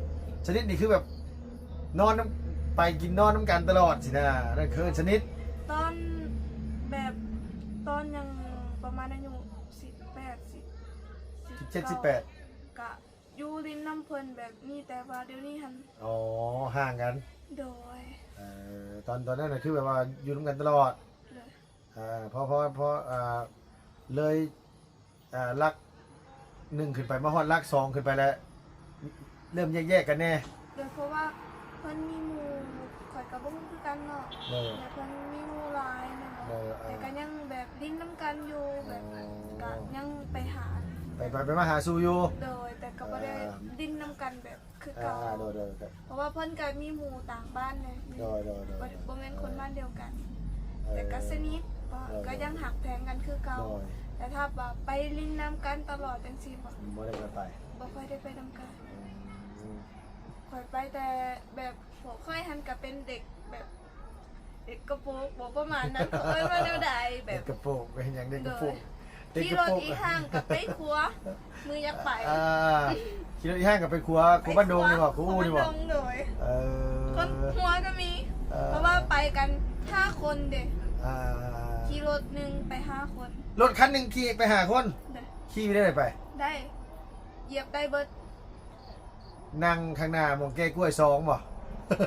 ສະໜິດນີ້ຄືແບບ ນອນນຳ ໄປກິນນອນນຳກັນຕະຫຼອດຊີ້ນະ ນັ້ນເອີ້ນສະໜິດ. ຕອນແບບ ຕອນຍັງປະມານອາຍຸສິບແປດ ສິບ ສິບເຈັດ ສິບແປດ ກະຢູ່ຫຼິ້ນນຳເພິ່ນແບບນີ້ ແຕ່ວ່າດຽວນີ້ຫັ້ນ ອໍ ຫ່າງກັນ. ໂດຍ ເອີ ຕອນ ຕອນນັ້ນນະ ຄືແບບວ່າຢູ່ນຳກັນຕະຫຼອດ. ໂດຍ ອ່າ ພໍ ພໍ ພໍ ອ່າ ເລີຍ ອ່າ ຫຼັກໜຶ່ງຂຶ້ນໄປ ມາຮອດຫຼັກສອງຂຶ້ນໄປແລ້ວ ເລີ່ມແຍກໆກັນແດ່. ໂດຍ ເພາະວ່າເພິ່ນມີໝູ່ ຂ້ອຍກໍບໍ່ຮູ້ຄືກັນເນາະ. ໂດຍ ແຕ່ເພິ່ນມີໝູ່ຫຼາຍແມ່ນບໍ່? ໂດຍ ເອີ ແຕ່ກໍຍັງແບບຫຼິ້ນນຳກັນຢູ່ ແບບ ອໍ ກໍຍັງໄປຫາ ໄປ ໄປ ໄປມາຫາສູ່ຢູ່. ໂດຍ ແຕ່ກໍບໍ່ໄດ້ ເອີ ຫຼິ້ນນຳກັນແບບ ຄືເກົ່າ ອ່າໆ ໂດຍໆ ໂດຍ ເພາະວ່າເພິ່ນກໍມີໝູ່ຕ່າງບ້ານແດ່ ໂດຍໆໆ ບໍ່ ບໍ່ແມ່ນຄົນບ້ານດຽວກັນ ເອີ ແຕ່ກໍສະໜິດ ກໍ ໂດຍໆ ກໍຍັງຮັກແພງກັນຄືເກົ່າ ໂດຍ ແຕ່ຖ້າວ່າໄປຫຼິ້ນນຳກັນຕະຫຼອດຈັ່ງຊີ້ບໍ່ ບໍ່ໄດ້ໄປ ບໍ່ຄ່ອຍໄດ້ໄປນຳກັນ ອືມ ຂ້ອຍໄປແຕ່ແບບ ພວກຂ້ອຍຫັ້ນກໍເປັນເດັກແບບ ເດັກກະໂປກບໍ່ ປະມານນັ້ນ ເຂົາເອີ້ນວ່າແນວໃດ ແບບ ເດັກກະໂປກ ເປັນຫຍັງເດັກກະໂປກ ໂດຍ ຂີ່ລົດອີ່ຫ້າງກໍໄປຂົວ ມື້ຢາກໄປ ອ່າ ຂີ່ລົດອີ່ຫ້າງກໍໄປຂົວ ຂົວບ້ານດົງນີ້ບໍ່ ຂົວອູນີ້ບໍ່ ໂດຍ ເອີ ຄົນຫົວກໍມີ ເອີ ເພາະວ່າໄປກັນຫ້າຄົນເດ້ ອ່າ ຂີ່ລົດໜຶ່ງໄປຫ້າຄົນ ລົດຄັນໜຶ່ງຂີ່ໄປຫ້າຄົນ ໂດຍ ຂີ່ໄປໄດ້ ໄປ ໄດ້ ຢຽບໄດ້ເບິດ ນັ່ງຂ້າງໜ້າໝ່ອງແກະກ້ວຍສອງບໍ່?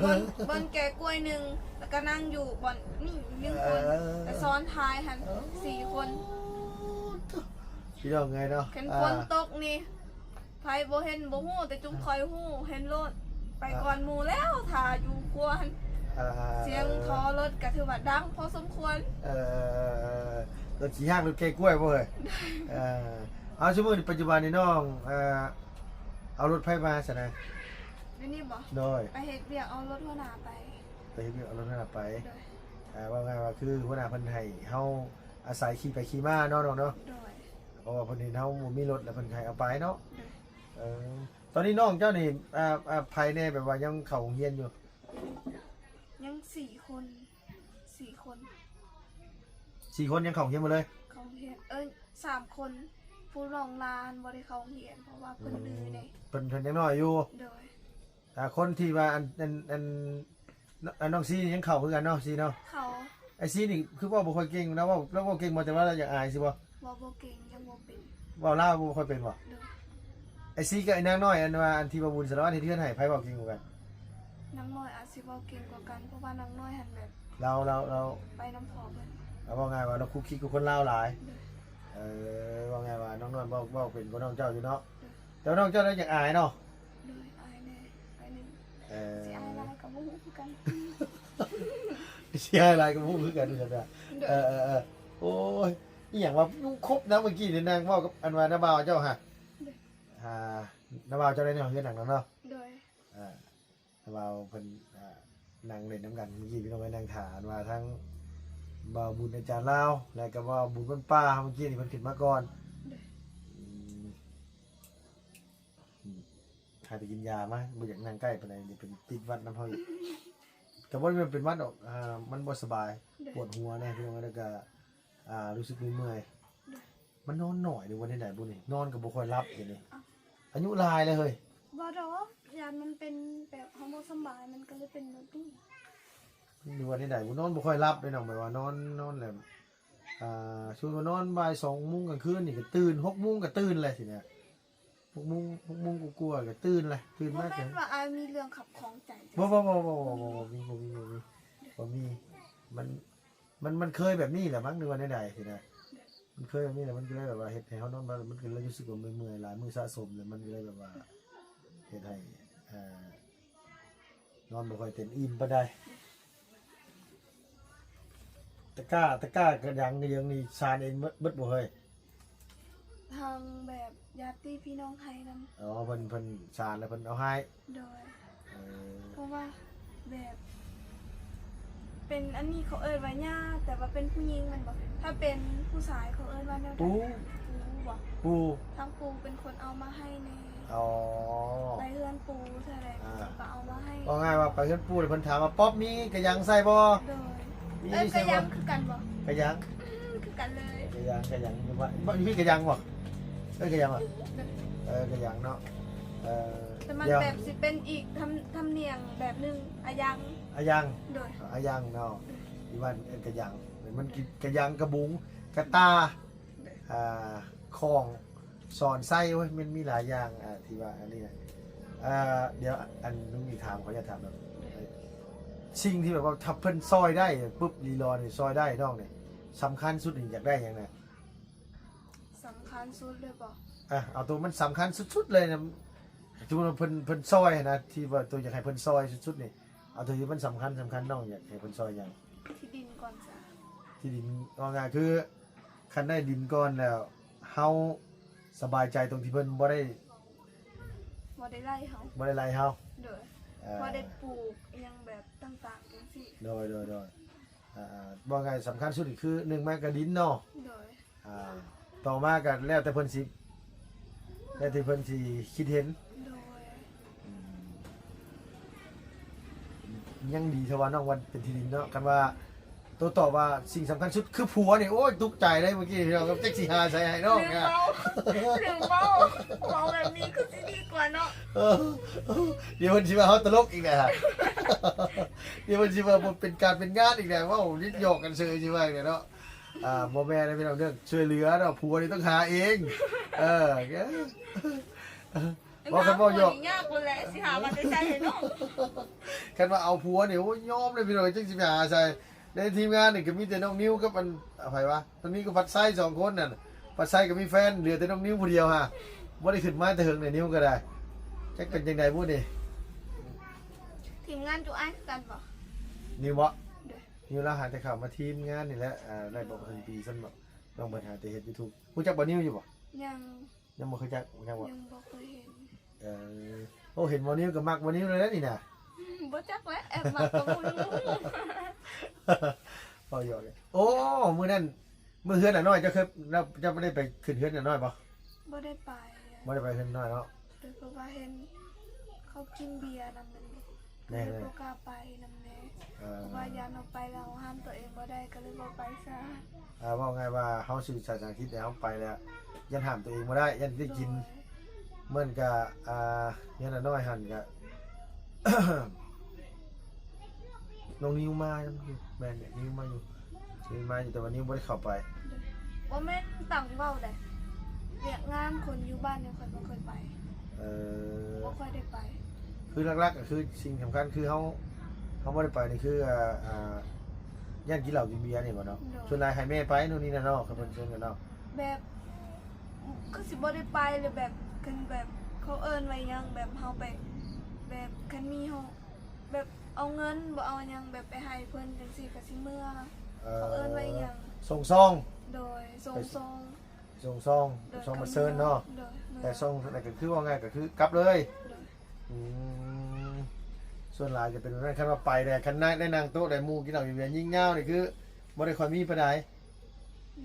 ບ່ອນ ບ່ອນແກະກ້ວຍໜຶ່ງ ແລ້ວກໍນັ່ງຢູ່ບ່ອນນີ້ອີກໜຶ່ງຄົນ ເອີ ແລ້ວຊ້ອນທ້າຍຫັ້ນ ເອີ ສີ່ຄົນ ພີ່ນ້ອງເອີຍເນາະ ຄັນ ອ່າ ຝົນຕົກນີ້ ໃຜບໍ່ເຫັນບໍ່ຮູ້ ແຕ່ຈຸມຂ້ອຍຮູ້ ເຫັນໂລດ ໄປກ່ອນໝູ່ແລ້ວ ຖ້າຢູ່ຄົວຫັ້ນ ອ່າ ສຽງທໍ່ລົດກໍຖືວ່າດັງພໍສົມຄວນ ເອີ ລົດຂີ່ຫ້າງ ລົດແກະກ້ວຍບໍ່ເອີຍ? ເອີ ເອົາ ຊຸມື້ນີ້ ປັດຈຸບັນນີ້ນ້ອງ ເອີ ເອົາລົດໃຜມາຊັ້ນນະ? ດຽວນີ້ບໍ່? ໂດຍ ໄປເຮັດວຽກເອົາລົດຫົວໜ້າໄປ ໄປເຮັດວຽກເອົາລົດຫົວໜ້າໄປ ໂດຍ ອ່າ ເວົ້າງ່າຍວ່າຄືຫົວໜ້າເພິ່ນໃຫ້ເຮົາອາໄສຂີ່ໄປຂີ່ມາເນາະນ້ອງເນາະ ໂດຍ ເພາະວ່າເພິ່ນເຫັນເຮົາບໍ່ມີລົດ ແລ້ວເພິ່ນໃຫ້ເອົາໄປເນາະ ໂດຍ ເອີ ຕອນນີ້ນ້ອງເຈົ້ານີ້ ອ່າ ອ່າ ໃຜແດ່ແບບວ່າຍັງເຂົ້າໂຮງຮຽນຢູ່? ຍັງສີ່ຄົນ ສີ່ຄົນ ສີ່ຄົນຍັງເຂົ້າໂຮງຮຽນໝົດເລີຍ? ເຂົ້າໂຮງຮຽນ ເອີ ສາມຄົນ ຜູ້ນ້ອງລານບໍ່ໄດ້ເຂົ້າໂຮງຮຽນ ເພາະວ່າເພິ່ນດື້ແດ່ ອືມ ເພິ່ນ ເພິ່ນຍັງນ້ອຍຢູ່ ໂດຍ ອ່າ ຄົນທີ່ວ່າ ອັນ ອັນ ອັນ ນ້ອງຊີນີ້ຍັງເຂົ້າຄືກັນເນາະ ຊີເນາະ ເຂົ້າ ໄອ້ຊີນີ້ຄືເວົ້າບໍ່ຄ່ອຍເກັ່ງນະ ເວົ້າ ລາວເວົ້າເກັ່ງບໍ່ ແຕ່ວ່າລາວຢາກອາຍຊີ້ບໍ່? ເວົ້າບໍ່ເກັ່ງ ຍັງບໍ່ເປັນ ເວົ້າລາວບໍ່ຄ່ອຍເປັນບໍ່? ໂດຍ ໄອ້ຊີກັບໄອ້ນາງນ້ອຍ ອັນວ່າ ອັນທີ່ວ່າບຸນສາລະວັດເຮັດເຮືອນໃຫ້ ໃຜເວົ້າເກັ່ງກວ່າກັນ? ນາງນ້ອຍອາດຊິເວົ້າເກັ່ງກວ່າກັນ ເພາະວ່ານາງນ້ອຍຫັ້ນແບບ ລາວ ລາວ ລາວ ໄປນຳພໍ່ເພິ່ນ ລາວເວົ້າງ່າຍວ່າລາວຄຸກຄິກກັບຄົນລາວຫຼາຍ ໂດຍ ເອີ ເວົ້າງ່າຍວ່ານ້ອງນ້ອຍເວົ້າ ເວົ້າເກັ່ງກວ່ານ້ອງເຈົ້າຢູ່ເນາະ ໂດຍ ແຕ່ວ່ານ້ອງເຈົ້າລະຢາກອາຍເນາະ ໂດຍ ອາຍແດ່ ອາຍແດ່ ເອີ ຊິອາຍຫຼາຍກໍບໍ່ຮູ້ຄືກັນ ຊິອາຍຫຼາຍກໍບໍ່ຮູ້ຄືກັນ ເອີ ເອີ ເອີ ໂອ້ຍ ອີ່ຫຍັງວະ ຍຸງຄົບນະ ເມື່ອກີ້ນີ້ນາງເວົ້າກັບ ອັນວ່ານ້າບ່າວເຈົ້າຫະ ໂດຍ ອ່າ ນ້າບ່າວເຈົ້າໄດ້ເນາະ ເຮືອນຫຼັງນັ້ນເນາະ ໂດຍ ອ່າ ບ່າວເພິ່ນ ອ່າ ນັ່ງເລ່ນນຳກັນ ເມື່ອກີ້ພີ່ນ້ອງເອີຍ ນັ່ງຖ້າ ອັນວ່າທັງບ່າວບຸນອາຈານລາວ ແລະກໍບ່າວບຸນບ້ານປ່າ ເມື່ອກີ້ນີ້ເພິ່ນຂຶ້ນມາກ່ອນ ໂດຍ ອືມ ໃຫ້ໄປກິນຢາມາ ບໍ່ຢາກນັ່ງໃກ້ປານໃດ ເປັນຕິດຫວັດນຳເຮົາອີກ ກໍບໍ່ແມ່ນເປັນຫວັດດອກ ອ່າ ມັນບໍ່ສະບາຍ ໂດຍ ປວດຫົວແດ່ ພີ່ນ້ອງເອີຍ ແລ້ວກໍ ອ່າ ຮູ້ສຶກເມື່ອຍໆ ໂດຍ ມັນນອນໜ້ອຍ ຫຼືວ່າແນວໃດບຸນີ້ ນອນກໍບໍ່ຄ່ອຍຫຼັບດຽວນີ້ ອາ ອາຍຸຫຼາຍແລ້ວເຮີ້ຍ ບໍ່ດອກ ຢ້ານມັນເປັນແບບເຮົາບໍ່ສະບາຍ ມັນກໍເລີຍເປັນແບບນີ້ ຫຼືວ່າແນວໃດບຸ ນອນບໍ່ຄ່ອຍຫຼັບເດ້ນ້ອງ ແບບວ່ານອນ ນອນແລ້ວ ອ່າ ສົມມຸດວ່ານອນບ່າຍສອງໂມງກາງຄືນນີ້ກໍຕື່ນ ຫົກໂມງກໍຕື່ນແລ້ວຊີ້ນະ ຫົກໂມງ ຫົກໂມງກວ່າໆກໍຕື່ນແລ້ວ ຕື່ນມາ ບໍ່ແມ່ນວ່າອ້າຍມີເລື່ອງຂັດຂ້ອງໃຈ ບໍ່ ບໍ່ ບໍ່ ບໍ່ ບໍ່ ບໍ່ ບໍ່ມີ ບໍ່ມີ ບໍ່ມີ ບໍ່ມີ ມັນ ມັນ ມັນເຄີຍແບບນີ້ແຫຼະມັ້ງ ຫຼືວ່າແນວໃດຊີ້ນະ ມັນເຄີຍແບບນີ້ແຫຼະ ມັນກໍເລີຍແບບວ່າເຮັດໃຫ້ເຮົານອນມາ ມັນກໍເລີຍຮູ້ສຶກວ່າເມື່ອຍໆ ຫຼາຍມື້ສະສົມ ແລ້ວມັນກໍເລີຍແບບວ່າເຮັດໃຫ້ ເອີ ນອນບໍ່ຄ່ອຍເຕັມອີ່ມປານໃດ ຕະກ້າ ຕະກ້າກະຫຍັງກະຫຍັງນີ້ ຊານເອງເບິດ ເບິດບໍ່ເຮີ້ຍ? ທາງແບບຍາດຕິພີ່ນ້ອງໃຫ້ນຳ ອໍ ເພິ່ນ ເພິ່ນຊານແລ້ວເພິ່ນເອົາໃຫ້ ໂດຍ ເອີ ເພາະວ່າແບບ ເປັນອັນນີ້ເຂົາເອີ້ນວ່າຍ່າ ແຕ່ວ່າເປັນຜູ້ຍິງແມ່ນບໍ່? ຖ້າເປັນຜູ້ຊາຍເຂົາເອີ້ນວ່າແນວໃດ? ປູ່ ປູ່ບໍ່? ປູ່ ທາງປູ່ເປັນຄົນເອົາມາໃຫ້ແດ່ ອໍ ໄປເຮືອນປູ່ເທື່ອໃດ ອ່າ ເຂົາກໍເອົາມາໃຫ້ ເວົ້າງ່າຍວ່າໄປເຮືອນປູ່ແລ້ວເພິ່ນຖາມວ່າ ປັອບມີກະຫຍັງໃສ່ບໍ່? ໂດຍ ມີ ເອີ້ນກະຫຍັງຄືກັນບໍ່? ກະຫຍັງ ອືມ ຄືກັນເລີຍ ກະຫຍັງ ກະຫຍັງ ຢູ່ບ້ານ ຢູ່ພີ້ກະຫຍັງບໍ່? ເອີ້ນກະຫຍັງບໍ່? ເອີ ກະຫຍັງເນາະ ເອີ ແຕ່ມັນແບບຊິເປັນອີກທຳ ທຳນຽມແບບໜຶ່ງ ອາຍັງ ອາຍັງ ໂດຍ ອາຍັງເນາະ ຢູ່ບ້ານເອີ້ນກະຫຍັງ ມັນກິນກະຫຍັງ ກະບຸງ ກະຕ່າ ອ່າ ຂອງ ສອນໄຊ ໂອ້ຍ ມັນມີຫຼາຍຢ່າງ ອ່າ ທີ່ວ່າອັນນີ້ນະ ອ່າ ດຽວ ອັນ ນ້ອງມີຖາມ ຂໍອະນຸຍາດຖາມເນາະ ໂດຍ ສິ່ງທີ່ແບບວ່າຖ້າເພິ່ນຊ່ອຍໄດ້ປຶບ ລີລໍນີ້ຊ່ອຍໄດ້ນ້ອງນີ້ ສຳຄັນສຸດນີ້ຢາກໄດ້ຫຍັງນະ? ສຳຄັນສຸດເລີຍບໍ່? ອ່ະ ເອົາໂຕມັນສຳຄັນສຸດໆເລີຍນະ ສົມມຸດວ່າເພິ່ນ ເພິ່ນຊ່ອຍຫັ້ນນະ ທີ່ວ່າໂຕຢາກໃຫ້ເພິ່ນຊ່ອຍສຸດໆນີ້ ເອົາໂຕທີ່ມັນສຳຄັນ ສຳຄັນ ນ້ອງຢາກໃຫ້ເພິ່ນຊ່ອຍຫຍັງ? ທີ່ດິນກ່ອນຊະ ທີ່ດິນ ເວົ້າງ່າຍຄື ຄັນໄດ້ດິນກ່ອນແລ້ວ ເຮົາສະບາຍໃຈຕົງທີ່ເພິ່ນບໍ່ໄດ້ ບໍ່ໄດ້ໄລ່ເຮົາ ບໍ່ໄດ້ໄລ່ເຮົາ ໂດຍ ເອີ ບໍ່ໄດ້ປູກອີ່ຫຍັງແບບຕ່າງໆຈັ່ງຊີ້ ໂດຍ ໂດຍ ໂດຍ ອ່າ ເວົ້າງ່າຍສຳຄັນສຸດນີ້ຄື ໜຶ່ງມາກະດິນເນາະ ໂດຍ ອ່າ ຕໍ່ມາກະແລ້ວແຕ່ເພິ່ນຊິ ແລ້ວແຕ່ເພິ່ນຊິຄິດເຫັນ ໂດຍ ອືມ ຍັງດີເທື່ອວ່ານ້ອງວ່າເປັນທີ່ດິນເນາະ ຄັນວ່າ ໂຕຕອບວ່າສິ່ງສຳຄັນສຸດຄືຜົວນີ້ ໂອ້ຍ ຕົກໃຈເລີຍເມື່ອກີ້ພີ່ນ້ອງ ຈັກຊິຫາໃສໃຫ້ນ້ອງ ລືມເວົ້າ ລືມເວົ້າ ເວົ້າແບບນີ້ຄືຊິດີກວ່າເນາະ ເອີ ດຽວເພິ່ນຊິວ່າເຮົາຕະຫຼົກອີກແຫຼະ ດຽວເພິ່ນຊິວ່າບໍ່ເປັນການເປັນງານອີກແຫຼະ ເວົ້າຫຼິ້ນຫຍອກກັນເຊີຍຊິວ່າອີກແຫຼະເນາະ ອ່າ ບໍ່ແມ່ນເດີພີ່ນ້ອງເດີ ຊ່ວຍເຫຼືອເນາະ ຜົວນີ້ຕ້ອງຫາເອງ ເອີ ເວົ້າ ຄັນເວົ້າຫຍອກ ຍາກພຸ້ນແຫຼະ ຊິຫາມາແຕ່ໃສໃຫ້ນ້ອງ ຄັນວ່າເອົາຜົວນີ້ ໂອ້ຍ ຍອມເລີຍພີ່ນ້ອງ ຈັກຊິໄປຫາໃສ ໃນທີມງານນີ້ກະມີແຕ່ນ້ອງນິວກັບອັນ ໃຜວະ ນ້ອງນິວກັບພັດໄຊສອງຄົນນັ້ນ ພັດໄຊກະມີແຟນ ເຫຼືອແຕ່ນ້ອງນິວຜູ້ດຽວຫາ ບໍ່ໄດ້ຂຶ້ນມາແຕ່ເຫິງແລ້ວ ນິວກະໄດ້ ຈັກເປັນຈັ່ງໃດບຸນີ້ ທີມງານຈຸອ້າຍຄືກັນບໍ່ ນິວບໍ ໂດຍ ນິວລາວຫາແຕ່ເຂົ້າມາທີມງານນີ້ແຫຼະ ອ່າ ໄດ້ບໍ່ເຖິງປີຊ້ຳດອກ ນ້ອງເພິ່ນຫາແຕ່ເຮັດຢູທູບ ຮູ້ຈັກບໍ່ນິວຢູ່ບໍ່ ຍັງ ຍັງບໍ່ເຄີຍຈັກ ຍັງບໍ່ ຍັງບໍ່ເຄີຍເຫັນ ເອີ ໂອ້ ເຫັນບໍ່ນິວກະມັກບໍ່ນິວແລ້ວນີ້ນະ ບໍ່ຈັກແຫຼະ ແອບມັກກະບໍ່ຮູ້ ເວົ້າຫຍອກ ໂອ້ ມື້ນັ້ນ ມື້ເຮືອນອານ້ອຍ ເຈົ້າເຄີຍ ເຈົ້າໄດ້ໄປຂຶ້ນເຮືອນອານ້ອຍບໍ່ ບໍ່ໄດ້ໄປ ບໍ່ໄດ້ໄປເຮືອນນ້ອຍເນາະ ໂດຍ ເພາະວ່າເຫັນເຂົາກິນເບຍນຳ ແມ່ນ ກະເລີຍບໍ່ກ້າໄປນຳແດ່ ເອີ ເພາະວ່າຢ້ານວ່າໄປແລ້ວຫ້າມຕົວເອງບໍ່ໄດ້ ກະເລີຍບໍ່ໄປຊະ ເອີ ເວົ້າງ່າຍວ່າເຮົາຊື່ສາຍສາທິດແລ້ວ ເຮົາໄປແລ້ວຢ້ານຫ້າມຕົວເອງບໍ່ໄດ້ ຢ້ານໄດ້ກິນ ໂດຍ ເໝືອນກະ ອ່າ ເຮືອນອານ້ອຍຫັ້ນກະ ນ້ອງນິວມາຢູ່ ແມ່ນແຫຼະ ນິວມາຢູ່ ນິວມາຢູ່ ແຕ່ວ່ານິວບໍ່ໄດ້ເຂົ້າໄປ ບໍ່ແມ່ນຕັງເວົ້າໃດ ວຽກງານຄົນຢູ່ບ້ານນີ້ຂ້ອຍບໍ່ເຄີຍໄປ ເອີ ບໍ່ຄ່ອຍໄດ້ໄປ ຄືຫຼັກໆກະຄືສິ່ງສຳຄັນຄືເຮົາ ເຮົາບໍ່ໄດ້ໄປນີ້ຄື ອ່າ ຢ້ານກິນເຫຼົ້າກິນເບຍນີ້ບໍເນາະ ໂດຍ ສ່ວນຫຼາຍໃຫ້ແມ່ໄປໂນ່ນນີ້ນັ້ນເນາະ ຄັນເພິ່ນເຊີນກັນເນາະ ແບບ ຄືຊິບໍ່ໄດ້ໄປ ຫຼືແບບ ຄັນແບບ ເຂົາເອີ້ນວ່າຫຍັງ ແບບເຮົາໄປ ແບບຄັນມີເຮົາ ແບບເອົາເງິນບໍ່ເອົາຫຍັງ ແບບໄປໃຫ້ເພິ່ນຈັ່ງຊີ້ກະຊິເມືອ ເອີ ເຂົາເອີ້ນວ່າອີ່ຫຍັງ ສົ່ງຊອງ ໂດຍ ສົ່ງຊອງ ສົ່ງຊອງ ໂດຍ ສົ່ງມາເຊີນເນາະ ໂດຍ ແຕ່ສົ່ງນັ້ນກະຄືເວົ້າງ່າຍກະຄືກັບເລີຍ ໂດຍ ອືມ ສ່ວນຫຼາຍຈະເປັນແບບນັ້ນ ຄັນວ່າໄປແດ່ ຄັນໄດ້ ໄດ້ນັ່ງໂຕະ ໄດ້ໝູ່ກິນເຫຼົ້າກິນເບຍຍິງຍາວນີ້ຄືບໍ່ໄດ້ຄ່ອຍມີປານໃດ